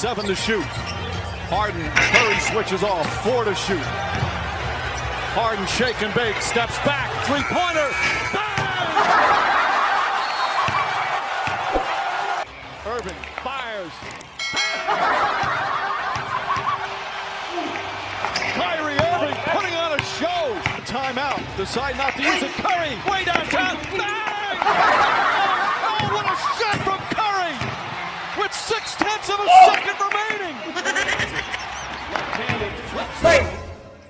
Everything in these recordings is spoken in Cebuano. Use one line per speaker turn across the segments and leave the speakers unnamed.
7 to shoot. Harden, Curry switches off, 4 to shoot. Harden shake and bake, steps back, three-pointer, bang! Irving fires. Kyrie Irving putting on a show. Timeout, decide not to use it. Curry, way downtown, bang! Oh, what a shot from Curry! With 0.6 of a second remaining! Left-handed flips.
Bay!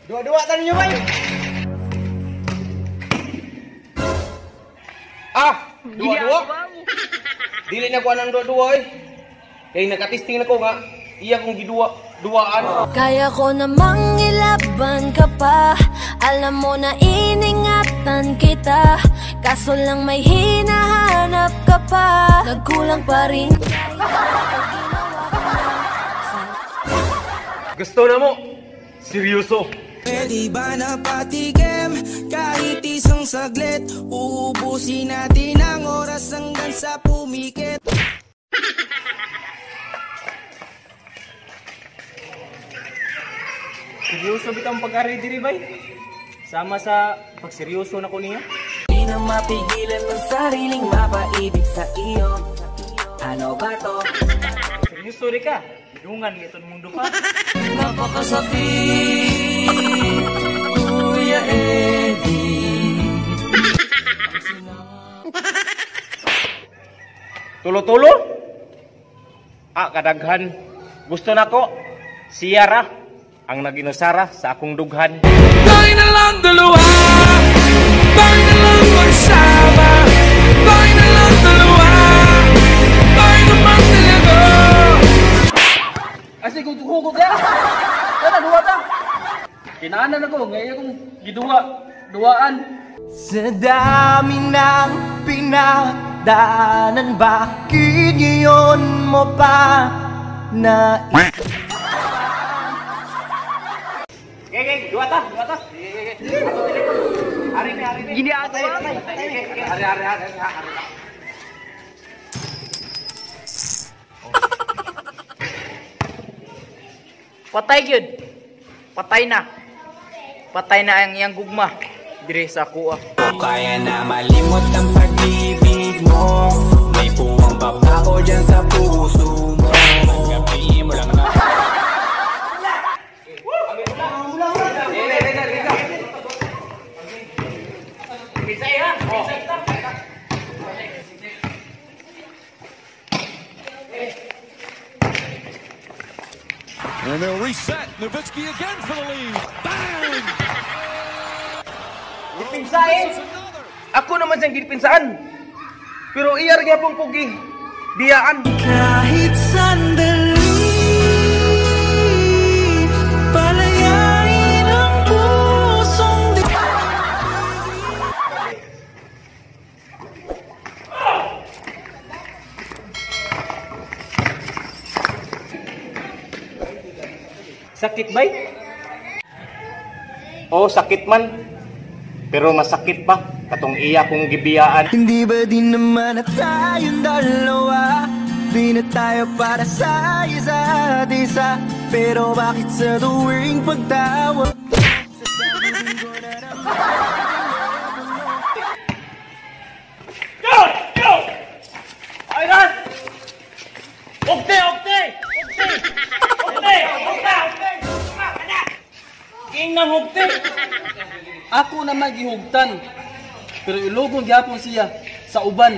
Dua-dua tadi nyo, bay! Ah! Dua-dua? Dili na ko anang dua-dua eh. Kaya nakatisting na ko nga, iya kong gidua, duaan.
Kaya ko namang ilaban ka pa. Alam mo na iningatan kita. Kaso lang may hinahanap ka pa. Nagkulang pa rin.
Gusto na mo? Seryoso.
Pwede ba na patikim kahit isang saglit? Uubusin natin ang oras hanggang sa pumikit.
Seryoso bitang pag-ari diri bay? Sama sa pagseryoso na ko niya.
Di na mapigilan ang sariling mapaibig sa iyo. Ano ba to?
Seryoso rin ka? Dungan nga itong mundo ka.
Napakasakit, Kuya Eddie.
Tulo-tulo? Ah, kadaghan. Gusto na ko. Siyara ang naginusara sa akong dughan.
Tayo na lang dalawa, tayo na lang magsama, tayo na lang dalawa, tayo naman talaga.
Asi kung hugot ya. Kana duwa ta. Kinaanan ako ngayon akong giduwa, duwaan.
Sa dami ng pinagdaanan, bakit ngayon mo pa na
Geng, dua ta, dua ta. Ari ni, ari ni. Gini ato. Ari, ari, ari, ari.
Patay gyud. Patay na. Patay na ang iyang gugma dire sa kuha.
Kaya na malimot ang pag-ibig mo. May puwang pa ba ako dyan sa puso mo? Tanggapin mo lang na.
And they'll reset. Nowitzki again for the lead. Bang!
Gipinsain. Ako naman siyang gipinsaan. Pero iyar gyapon ko gi biyaan.
Kahit sandali, palayain ang pusong di.
Sakit bay? Oh, sakit man. Pero masakit pa katong iya kong gibiyaan.
Hindi ba din naman na tayong dalawa? Di na tayo para sa isa't isa. Pero bakit sa tuwing pagtawag, sasabihin ko na naman?
Go! Go! Ay, Ras! Okte! Okte! Okte! Okte! Okte! Okte! King ng hugte!
Ako na magihugtan. Pero ilugon gyapon siya sa uban.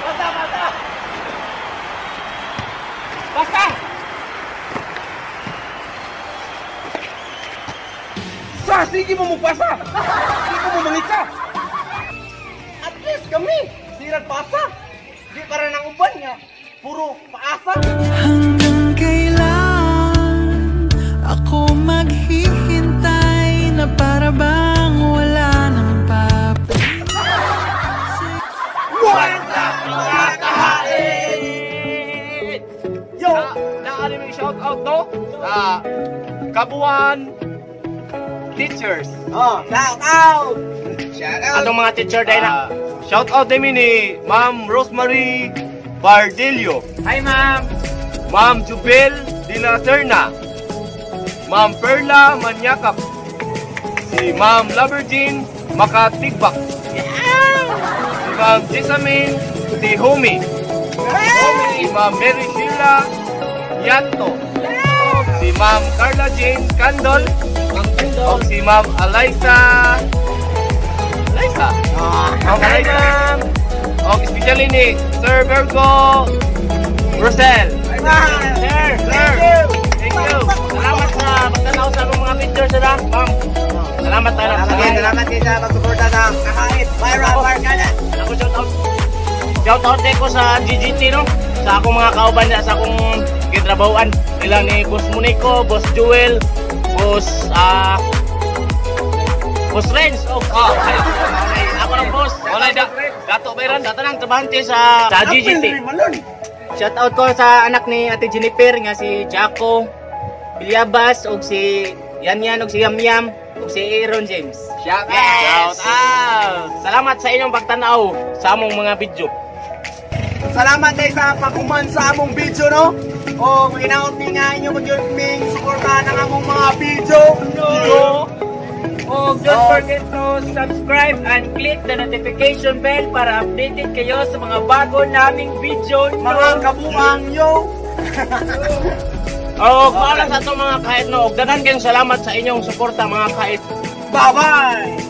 Basta! Basta! Basta! Sa, sige mo mupasa! Sige mo mangita! At least kami, sirang pasa! Di para nang uban nga, puro paasa!
Hanggang kailan ako maghihintay na para bang wala nang papalit?
What's up, mga kahain? Yo! Naano yung shout out to? Sa Kabuan,
teachers.
Oh, shout out! Shout out!
Atong mga teacher dahil na.
Ah, shout out din ni Ma'am Rosemary Bardillo.
Hi, ma'am.
Ma'am Jubel de la Serna, Ma'am Perla Manyakap, si Ma'am Labergine Makatigbak, si Ma'am Jessamine Tihumi, si Ma'am Mary Sheila Yato, si Ma'am Carla Jane Candol, o si Ma'am Eliza Eliza. Ma'am Eliza. O especially ni Sir Virgo Rosel.
Sir,
Sir, thank you.
Salamat sa pagtanaw sa among mga pictures, sir, ah. Ma'am. Salamat tayo.
Salamat, salamat kayo sa pagsuporta sa Kakait Viral Barkada.
Ako shout out. Shout out din ko sa GGT, no. Sa akong mga kauban niya, sa akong gitrabahoan nila ni Boss Monico, Boss Jewel, Boss Renz. Oh,
Oh,
ako ng boss.
Wala da. Dato Bayran.
Dato ng trabahante sa GGT. Shout out ko sa anak ni Ate Jennifer nga si Jaco Villabas ug si Yan Yan ug si Yam Yam ug si Aaron James.
Shout
Yes! Shout out! Salamat sa inyong pagtanaw sa among mga video.
Salamat kayo sa pagkuman sa among video, no? O hinaot ni nga inyo mag-ming suportahan ang among mga video.
No. Oh, don't forget to subscribe and click the notification bell para updated kayo sa mga bago naming video.
Mga kabuang yo.
Oh, para sa ato, mga kahit, no. Daghan kayong salamat sa inyong suporta, mga kahit.
Bye-bye!